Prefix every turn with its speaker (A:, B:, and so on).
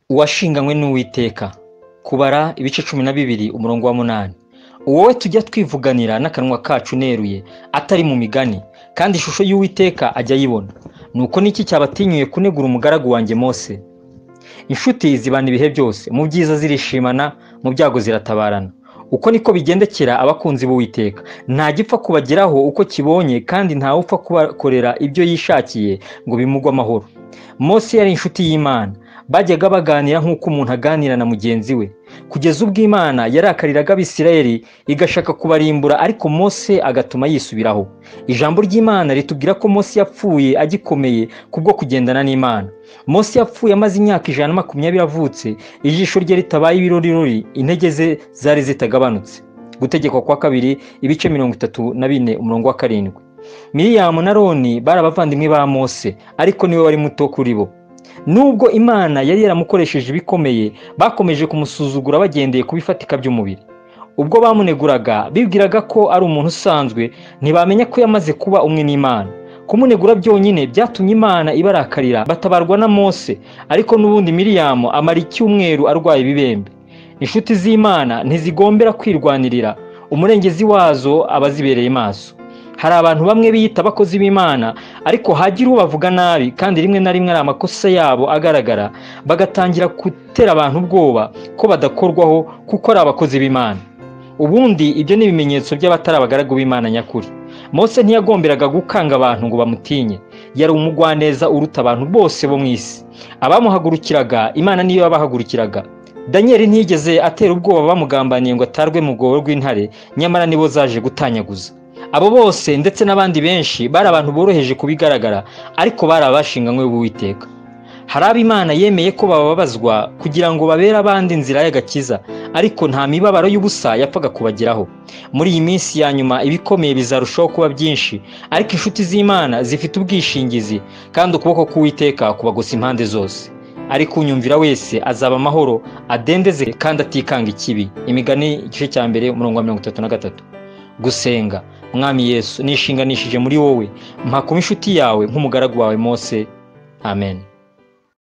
A: Uwashinganywe n'Uwiteka. Kubara ibice 12 umurongo wa 8. Wowe tujya twivuganira n'akanwa kacu neruye atari mu migani, kandi ishusho y'Uwiteka ajya ayibona. Nuko niki cyabatinyuye kunegura umugaragu wanjye Mose? Inshuti zibana ibihe byose, mu byiza zirishimana, mu byago ziratabarana. Uko niko bigendekera abakunzi b'Uwiteka. Nta gipfa kubageraho uko kibonye, kandi nta upfa kubakorera ibyo yishakiye ngo bimugwe amahoro. Mose yari inshuti y'Imana. Bajyaga baganira nk'uko umuntu aganira na mugenzi we, kugeza ubwo Imana yarakariraga Abisirayeli igashaka kubarimbura, ariko Mose agatuma yisubiraho. Ijambo ry'Imana ritubwira ko Mose yapfuye agikomeye kubwo kugendana n'Imana. Mose yapfuye amaze imyaka 120 avutse, ijisho rye ritabaye ibirorirori, intege ze zari zitagabanutse. Gutegekwa kwa kabiri ibice 34 umurongo wa 7. Miriyamu na Aroni bari abavandimwe ba Mose, ariko niwe wari muto kuri bo. Nubwo Imana yari yaramukoresheje ibikomeye, bakomeje kumusuzugura bagendeye ku bifatika by'umubiri. Ubwo bamuneguraga bibwiraga ko ari umuntu usanzwe, ntibamenya ko yamaze kuba umwe n'Imana. Kumunegura byonyine byatumye Imana ibarakarira, batabarwa na Mose, ariko n'ubundi Miriyamu amara icyumweru arwaye ibibembe. Inshuti z'Imana ntizigombera kwirwanirira, umurengezi wazo aba azibereye maso. Hari abantu bamwe biyita abakozi b'Imana, ariko hagira ubavuga nabi, kandi rimwe na rimwe ari amakosa yabo agaragara, bagatangira gutera abantu ubwoba ko badakorwaho kuko ari abakozi b'Imana. Ubundi ibyo ni ibimenyetso by'abatari abagaragu b'Imana nyakuri. Mose ntiyagomberaga gukanga abantu ngo bamutinye. Yari umugwaneza uruta abantu bose bo mu isi. Abamuhagurukiraga, Imana niyo yabahagurukiraga. Daniel ntiyigeze atera ubwoba bamugambaniye ngo atarwe mu rwobo rw'intare, nyamara nibo zaje gutanyaguza. Abo bose ndetse n'abandi benshi bari abantu boroheje kubigaragara, ariko bari abashinganywe b'Uwiteka. Hari abo Imana yemeye ko bababazwa kugira ngo babere abandi inzira y'agakiza, ariko nta mibabaro y'ubusa yapfaga kubageraho. Muri iyi minsi ya nyuma ibikomeye bizarushaho kuba byinshi, ariko inshuti z'Imana zifite ubwishingizi, kandi ukuboko k'Uwiteka kubagosa impande zose. Ariko unyumvira wese azaba amahoro, adendeze kandi atikanga ikibi. Imigani igice cya 1 umurongo wa 33. Gusenga. Mwami Yesu, nishinganishije muri wowe, mpa kuba inshuti yawe nk'umugaragu wawe Mose. Amen.